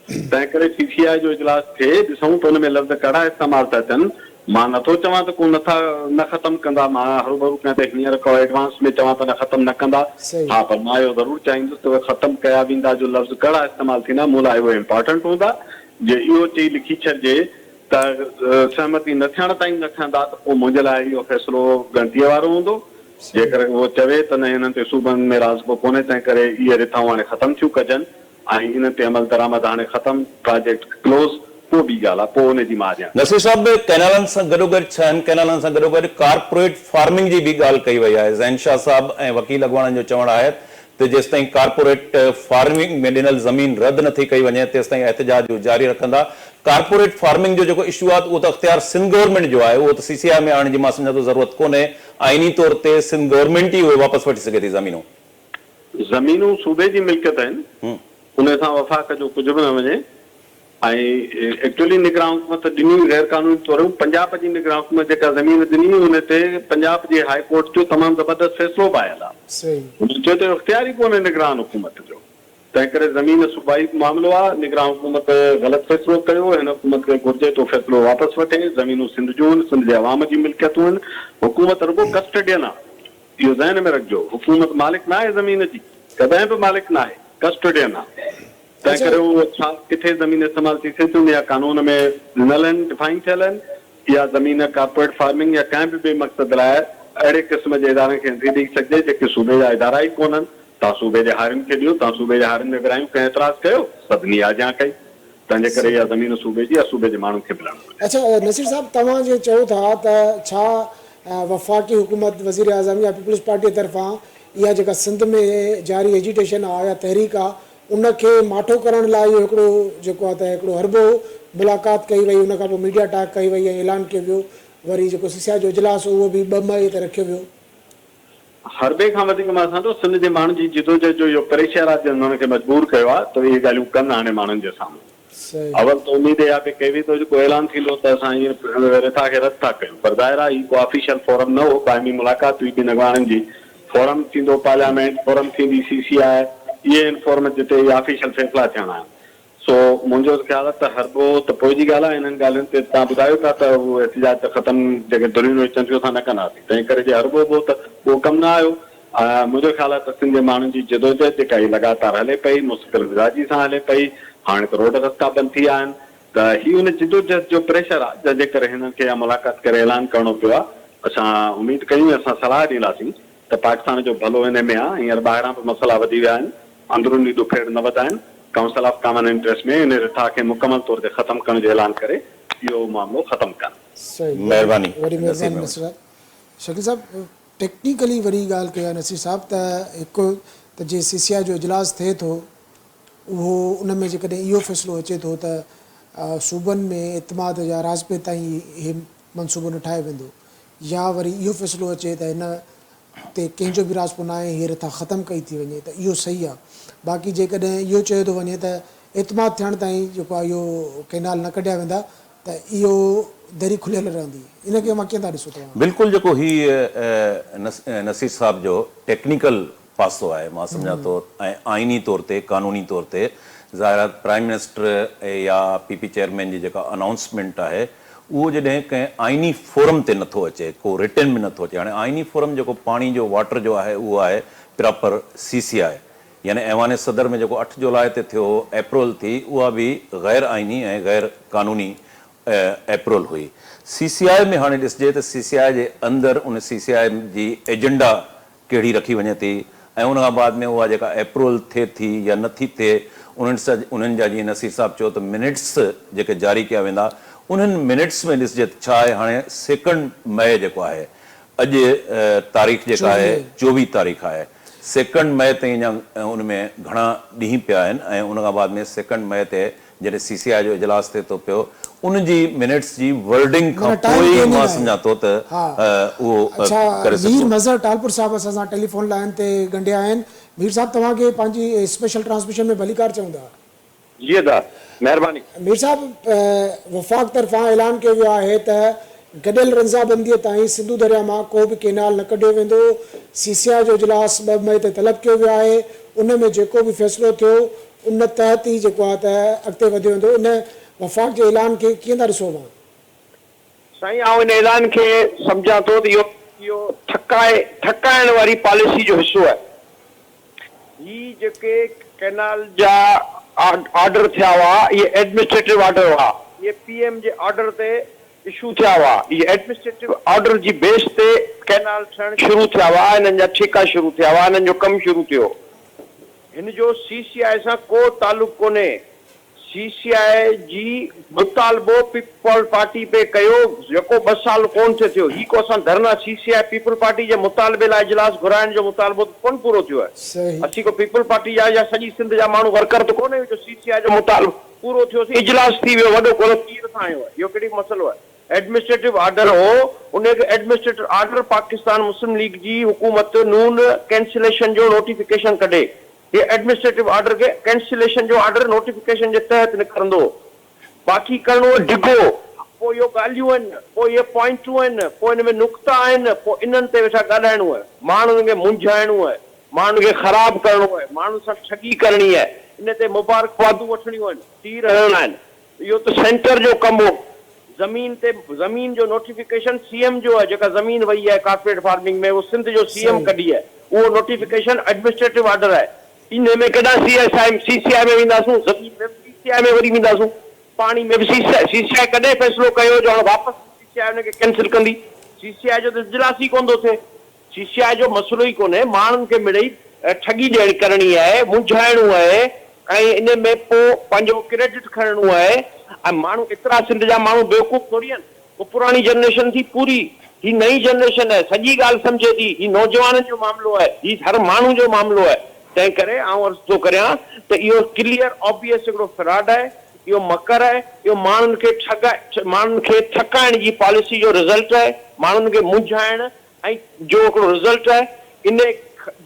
تنهن ڪري سي سي آء جو اجلاس ٿئي، ڏسون ته ان ۾ لفظ ڪهڙا استعمال ٿا ٿين. مان نه ٿو چوان ته ڪو نه ٿا نه ختم ڪندا، مان هروڀرو ڪنهن تي هينئر ڪو ايڊوانس ۾ چوان ته نه ختم نه ڪندا، ها پر مان اهو ضرور چاهيندس ته اهي ختم ڪيا ويندا جو لفظ ڪهڙا استعمال ٿيندا مون لاء اهو امپارٽنٽ هوندا، جي اهو چئي لکي ڇڏجي ته سهمتي نه ٿيڻ تائين نه ٺهندا ته پوء منهنجي لاء اهو فيصلو ڳڻتيء وارو هوندو، جيڪر اهو چوي ته نه هنن تي صوبن ۾ راضپو ڪونهي تنهن ڪري اهي رٿائون هاڻي ختم ٿيون ڪجن. ۽ انهن تي عملدرآمد هاڻي ختم، پراجيڪٽ ڪلوز، پوء ٻي ڳالهه آ، پوء ان جي مان ڏيان. نصير صاحب ڪئنالن سان گڏوگڏ ڇهن ڪئنالن سان گڏوگڏ ڪارپوريٽ فارمنگ جي به ڳالهه ڪئي وئي آهي، زين شاهه صاحب ۽ وڪيل اڳواڻن جو چوڻ آهي ته جيستائين ڪارپوريٽ فارمنگ ۾ ڏنل زمين رد نه ٿي ڪئي وڃي تيستائين احتجاج هو جاري رکندا، ڪارپوريٽ فارمنگ جو جيڪو اشو آهي اهو ته اختيار سنڌ گورنمينٽ جو آهي اهو ته سي سي آء ۾ آڻڻ جي مان سمجهان ٿو ضرورت ڪونهي، آئيني طور تي سنڌ گورنمينٽ ئي اهي واپس وٺي سگهي ٿي زمينون. زمينون صوبي جي ملڪيت آهن، ان سان وفاق جو ڪجهه به نه وڃي ۽ ايڪچوئلي نگران حڪومت ڏني غير قانوني طور هو پنجاب جي نگران حڪومت جيڪا زمين ڏني ان تي پنجاب جي هاء ڪورٽ جو تمام زبردست فيصلو به آيل آهي. هنن چيو ته اهو اختيار ئي ڪونهي نگران حڪومت جو، تنهن ڪري زمين صوبائي معاملو آهي، نگران حڪومت غلط فيصلو ڪيو، هن حڪومت کي گهرجي ته اهو فيصلو واپس وٺي، زمينون سنڌ جون آهن، سنڌ جي عوام جي ملڪيتون آهن، حڪومت رڳو ڪسٽڊين آهي. اهو ذهن ۾ رکجو، حڪومت مالڪ ناهي زمين جي، ڪڏهن به مالڪ ناهي، ڪسٽوڊين آ. تنهن ڪري اهو ڇا، ڪٿي زمين استعمال ٿي سگهي ٿي، ان جا قانون ۾ ڏنل آهن، ڊفائن ٿيل آهن. اها زمين ڪارپوريٽ فارمنگ يا ڪنهن به ٻئي مقصد لاء اهڙي قسم جي ادارن کي نٿي ڏئي سگهجي، جيڪي صوبي جا ادارا ئي ڪونهن. توهان صوبي جي هارين کي ڏيو، توهان صوبي جي هارين ۾ ورهايون، ڪنهن اعتراض ڪيو؟ سڀني آجيان ڪئي. تنهن جي ڪري اها زمين صوبي جي يا صوبي جي ماڻهن کي ملڻ گهرجي. اڇا نصير صاحب توهان جي چئو ٿا ته ڇا وفاقي حڪومت وزير اعظم يا پيپلز پارٽي طرفان اها جيڪا سنڌ ۾ جاري ايجيٽيشن آ يا تحريڪ آ ان کي ماٺو ڪرڻ لاء اهو هڪڙو جيڪو آ ته هڪڙو حربو هو ملاقات ڪئي وئي ان کان پوء ميڊيا ٽاڪ ڪئي وئي ۽ اعلان ڪيو ويو وري جيڪو سي سي آء جو اجلاس هو اهو به 2 مئي تي رکيو ويو. حربي کان وڌيڪ مان سمجهان ٿو سنڌ جي ماڻهن جي جدوجهد جو اهو پريشر آهي جنهن انهن کي مجبور ڪيو آهي ته اهي ڳالهيون ڪن هاڻي ماڻهن جي سامهون. اول ته اميد اها پئي ڪئي وئي ته اڄ ڪو اعلان ٿيندو ته اسان هينئر رٿا کي رد ٿا ڪيون پر ظاهر آهي هي ڪو آفيشل فورم نه هو، باهمي ملاقات هئي ٻن اڳواڻن جي. فورم ٿيندو پارليامينٽ، فورم ٿيندي سي سي آء، اهي آهن فورم جتي اهي آفيشل فيصلا ٿيڻا آهن. سو منهنجو ته خيال آهي ته هربو ته پوء جي ڳالهه آهي انهن ڳالهين تي توهان ٻڌايو پيا ته اهو احتجاج ته ختم جيڪي ڌريون اچن ٿيون اسان نه ڪنداسين تنهن ڪري جي هربو به ته اهو ڪم نه آيو. منهنجو خيال آهي ته سنڌ جي ماڻهن جي جدوجهد جيڪا هي لڳاتار هلي پئي، مستقل مزاجي سان هلي پئي، هاڻي ته روڊ رستا بند ٿي ويا آهن ته هي ان جدوجهد جو پريشر آهي جنهن جي ڪري هنن کي اها ملاقات ڪري اعلان ڪرڻو پيو آهي. اسان اميد ڪيون ۽ اسان صلاح ڏينداسين ته پاڪستان جو ڀلو انهي ۾ آهي، هينئر ٻاهران به مسئلا وڌي ويا آهن، اندروني ڏڦيڙ نه وڌائين، ڪائونسل آف ڪامن انٽريسٽ ۾ انهي رٿا کي مڪمل طور تي ختم ڪرڻ جو اعلان ڪري اهو معاملو ختم ڪن. صحيح مهرباني وڏي نصير مهرباني ميمڻ. نصير صاحب. شڪيل صاحب ٽيڪنيڪلي وري ڳالهه ڪئي آهي نصير صاحب ته هڪ ته جي سي سي آء جو اجلاس ٿئي ٿو اهو ان ۾ جيڪڏهن اهو فيصلو اچي ٿو ته صوبن ۾ اعتماد يا راضپي تائين هي منصوبو نه ٺاهيو ويندو يا وري اهو فيصلو اچي ته هن تي ڪنهن جو به راضپو ناهي هي رٿا ختم ڪئي ٿي وڃي ته اهو صحيح آهي باقي جيڪڏهن اهو چيو ٿو وڃي ته اعتماد ٿيڻ تائين جيڪو آهي اهو ڪئنال نه ڪڍيا ويندا ته اهو دري کليل رهندي. ان کي اوهان ڪيئن ٿا ڏسو توهان؟ بلڪل جيڪو هي نصير صاحب جو ٽيڪنيڪل پاسو آهي مان سمجهان ٿو ۽ آئيني طور تي قانوني طور تي ظاهر آهي پرائم منسٽر يا پي پي چيئرمين جي جيڪا انائونسمينٽ آهي اهو جڏهن ڪنهن آئيني فورم تي نٿو اچي ڪو رٽن ۾ نٿو اچي هاڻي آئيني فورم جيڪو پاڻي جو واٽر جو آهي اهو آهي پراپر سي سي آء يعني ايوان صدر ۾ جيڪو اٺ جولاء تي ٿيو هو ايپرول ٿي اها به غير آئيني ۽ غير قانوني ايپرول هئي. سي سي آء ۾ هاڻي ڏسجي ته سي سي آء جي اندر ان سي سي آء جي ايجنڊا ڪهڙي رکي وڃي ٿي ۽ ان کان بعد ۾ اها جيڪا ايپرول ٿئي ٿي يا نه ٿي ٿئي انهن سان انهن جا جيئن نصير صاحب چيو ته منٽس جيڪي جاري ڪيا ويندا انهن منٽس ۾ ڏسجي ته ڇا آهي هاڻي سيڪنڊ مئي جيڪو آهي اڄ تاريخ جيڪا آهي 24 تاريخ آهي سيڪنڊ مئي تائين اڃا ان ۾ گهڻا ڏينهن پيا آهن ۽ ان کان بعد ۾ سيڪنڊ مئي تي جڏهن سي سي آء جو اجلاس ٿئي ٿو پيو ان جي منٽس جي ورڊنگ کان پوء ئي مان سمجهان ٿو ته اهو ڪري سگهبو. مير مظهر ٽالپر صاحب اسان سان ٽيليفون لائين تي ڳنڍيا آهن. مير صاحب توهان کي پنهنجي اسپيشل ٽرانسميشن ۾ ڀليڪار چئون ٿا. جي ادا مهرباني. مير صاحب وفاق طرفان اعلان ڪيو ويو آهي ته گڏيل رنزابنديء تائين سنڌو درياء مان ڪو به ڪينال نه ڪڍيو ويندو، سي سي آء جو اجلاس 2 مئي تي طلب ڪيو ويو آهي، ان ۾ جيڪو به فيصلو ٿيو ان تحت ئي جيڪو آهي ته اڳتي وڌيو ويندو، ان وفاق جي اعلان کي ڪيئن ٿا ڏسو اوهان؟ سائين آئون ان اعلان کي سمجهان ٿو ته اهو اهو ٿڪائي ٿڪائڻ واري پاليسي جو حصو آهي. هي جيڪي ڪئنال جا آرڊر ٿيا هئا اهي ايڊمنسٽريٽو آرڊر هئا. اهي پي ايم جي آرڊر تي اشو ٿيا هئا. اهي ايڊمنسٽريٽو آرڊر جي بيس تي ڪئنال ٺهڻ شروع ٿيا هئا، انهن جا ٺيڪا شروع ٿيا هئا، انهن جو ڪم شروع ٿيو. هن جو سي سي آء سان ڪو تعلق ڪونهي. سي سي آء جي مطالبو پيپلز پارٽي پئي ڪيو جيڪو ٻه سال ڪون ٿي ٿيو هي ڪو اسان ڌرنا C C I peoples party جي مطالبي لاء اجلاس گهرائڻ جو مطالبو ته ڪون پورو ٿيو آهي اسين ڪو پيپلز پارٽي جا يا سڄي سنڌ جا ماڻهو ورڪر ته ڪون آهيون جو سي سي آء جو مطالبو پورو ٿيو سي اجلاس ٿي ويو وڏو ڪونه تير سان آيو آهي اهو ڪهڙي مسئلو آهي ايڊمنسٽريٽو آرڊر هو انهي کي administrative order Pakistan Muslim league جي حڪومت نون ڪينسليشن جو نوٽيفڪيشن ڪڍي هي ايڊمنسٽريٽو آرڊر کي ڪينسليشن جو آرڊر نوٽيفڪيشن جي تحت نڪرندو. باقي ڪرڻو آهي ڊگهو. پوء اهو ڳالهيون آهن، پوء اهي پوائنٽون آهن، پوء ان ۾ نقطا آهن، پوء انهن تي ويٺا ڳالهائڻو آهي، ماڻهن کي منجهائڻو آهي، ماڻهن کي خراب ڪرڻو آهي، ماڻهن سان ٺڳي ڪرڻي آهي، ان تي مبارڪبادون وٺڻيون آهن، تير هڻڻا آهن. اهو ته سينٽر جو ڪم هو. زمين تي زمين جو نوٽيفڪيشن سي ايم جو آهي جيڪا زمين وئي آهي ڪارپوريٽ فارمنگ ۾ اهو سنڌ جو سي ايم ڪڍي آهي اهو نوٽيفڪيشن ايڊمنسٽريٽو آرڊر آهي انهي ۾ ڪيڏانهن C S I C C I ۾ وينداسون زمين ۾ به سي سي آء ۾ وري وينداسون پاڻي ۾ به سي سي سي آء ڪڏهن فيصلو ڪيو جو هاڻ واپس سي سي آء ان کي ڪينسل ڪندي سي سي آء جو ته اجلاس ئي ڪونه ٿو ٿئي سي سي آء جو مسئلو ئي ڪونهي، ماڻهن کي مڙئي ٺڳي ڏيڻ ڪرڻي آهي، منجهائڻو آهي ۽ ان ۾ پو پنهنجو ڪريڊٽ کڻڻو آهي ۽ ماڻهو ايترا سنڌ جا ماڻهو بيوقوف ٿوري آهن، هو پراڻي جنريشن ٿي پوري، هي نئين جنريشن آهي، سڄي ڳالهه سمجهي ٿي، هي نوجوانن جو معاملو آهي، هي هر ماڻهو جو معاملو آهي، تنهن ڪري آئون عرض ٿو ڪريان ته اهو ڪليئر آبويس هڪڙو فراڊ آهي، اهو مڪر آهي، اهو ماڻهن کي ٺڳ ماڻهن کي ٿڪائڻ جي پاليسي جو رزلٽ آهي، ماڻهن کي منجهائڻ ۽ جو هڪڙو رزلٽ آهي ان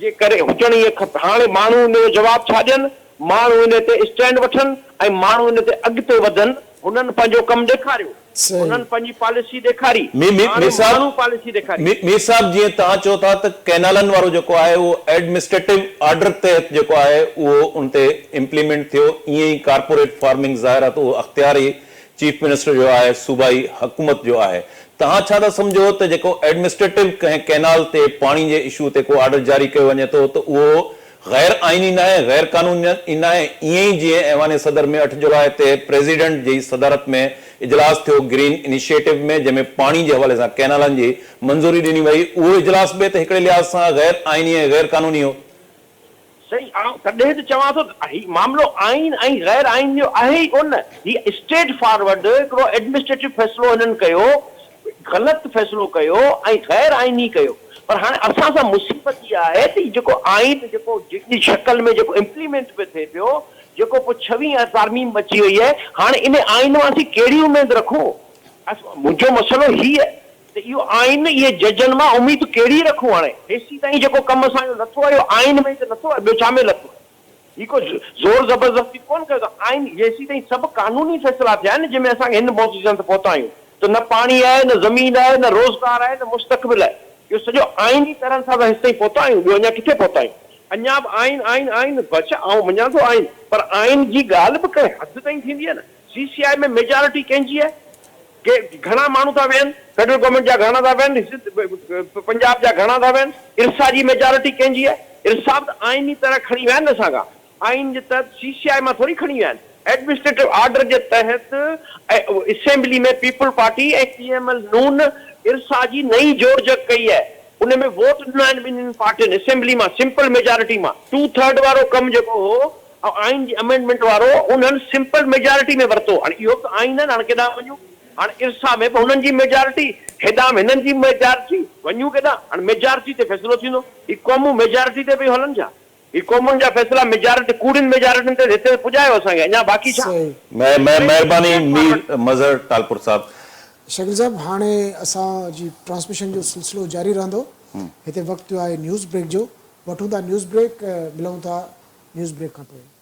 جي ڪري هجڻ ئي کپي. هاڻي ماڻهو ان جو جواب ڇا ڏين؟ ماڻهو ان تي اسٽينڊ وٺن ۽ ماڻهو ان تي اڳتي وڌن، هنن پنهنجو ڪم ڏيکاريو، هنن پنهنجي پاليسي ڏيکاري، هاڻي ماڻهو پاليسي ڏيکاري. مير صاحب جيئن توهان چئو ٿا ته ڪئنالن وارو جيڪو آهي اهو ايڊمنسٽريٽو آرڊر تحت جيڪو آهي اهو ان تي امپليمينٽ ٿيو، ائين ئي ڪارپوريٽ فارمنگ ظاهر آهي ته اهو اختيار ئي چيف منسٽر جو آهي، صوبائي حڪومت جو آهي. توهان ڇا ٿا سمجهو ته جيڪو ايڊمنسٽريٽو ڪنهن ڪئنال تي پاڻي جي اشو تي ڪو آرڊر جاري ڪيو وڃي ٿو ته اهو غير آئيني ناهي، غير قانوني ناهي، ائين ئي جيئن ايوان صدر ۾ اٺ جولاء تي پريزيڊنٽ جي صدارت ۾ اجلاس ٿيو گرين انيشيٽو ۾ جنهن ۾ پاڻي جي حوالي سان ڪئنالن جي منظوري ڏني وئي، اهو اجلاس به ته هڪڙي لحاظ سان غير آئيني ۽ غير قانوني هو. سائين آئون تڏهن ته چوان ٿو ته هي معاملو آئين ۽ غير آئين جو آهي ئي ڪونه، هي اسٽريٽ فارورڊ هڪڙو ايڊمنسٽريٽو فيصلو هنن ڪيو، غلط فيصلو ڪيو ۽ غير آئيني ڪيو پر هاڻي اسان سان مصيبت اها آهي ته هي جيڪو آئين جيڪو جنهن جي شڪل ۾ جيڪو امپليمينٽ پيو ٿئي پيو جيڪو پوء ڇويهين ترميم به اچي وئي آهي هاڻي ان آئين مان اسين ڪهڙي اميد رکون؟ منهنجو مسئلو هي ته اهو آئين اهي ججن مان اميد ڪهڙي رکون هاڻي هيسيتائين جيڪو ڪم اسان جو لٿو آهي اهو آئين ۾ ئي ته لٿو آهي ٻيو ڇا ۾ لٿو آهي؟ هي ڪو زور زبردستي ڪونه ڪيو ته آئين هيسيتائين سڀ قانوني فيصلا ٿيا آهن جنهن ۾ اسان هن پوزيشن تي پهتا آهيون ته نه پاڻي آهي نه زمين آهي نه روزگار آهي نه مستقبل آهي اهو سڄو آئيني طرح سان اسان هيستائين پهتا آهيون ٻيو اڃا ڪٿي پهتا آهيون اڃا به آئين آئين آئين بس آئون مڃان ٿو آئين پر آئين جي ڳالهه به ڪنهن حد تائين ٿيندي آهي نه سي سي آء ۾ ميجارٽي ڪنهن جي آهي ڪي گهڻا ماڻهو ٿا ويهن، فيڊرل گورنمينٽ جا گهڻا ٿا ويهن، پنجاب جا گهڻا ٿا ويهن، ارسا جي ميجارٽي ڪنهن جي آهي؟ ارسا به ته آئيني طرح کڻي ويا آهن نه اسان کان، آئين جي تحت سي سي آء مان ٿوري کڻي ويا آهن، ايڊمنسٽريٽو آرڊر جي تحت assembly ۾ peoples party ۽ P M L Noon IRSA جي نئين جوڙجڪ ڪئي آهي، ان ۾ ووٽ ڏنا آهن ٻنهين پارٽين اسيمبلي مان سمپل ميجارٽي مان ٽو ٿرڊ وارو ڪم جيڪو هو ۽ آئين جي امينڊمينٽ وارو انهن سمپل ميجارٽي ۾ ورتو. هاڻي اهو به ته آئين آهي نه هاڻي ڪيڏانهن وڃون؟ هاڻي ارسا ۾ به هنن جي ميجارٽي، هيڏانهن به هنن جي ميجارٽي، وڃون ڪيڏانهن؟ هاڻي ميجارٽي تي فيصلو ٿيندو. هي قومون ميجارٽي تي پيون هلن ڇا؟ هي قومن جا فيصلا ميجارٽي ڪوڙين ميجارٽين تي هتي پڄايو اسان کي اڃا باقي ڇا؟ مهرباني مير مظهر ٽالپر صاحب. شڪيل صاحب هاڻي اسان جي ٽرانسميشن جو سلسلو جاري رهندو هتي وقت ٿيو آهي نيوز بريڪ جو وٺون ٿا نيوز بريڪ ملون ٿا نيوز بريڪ کان پوء.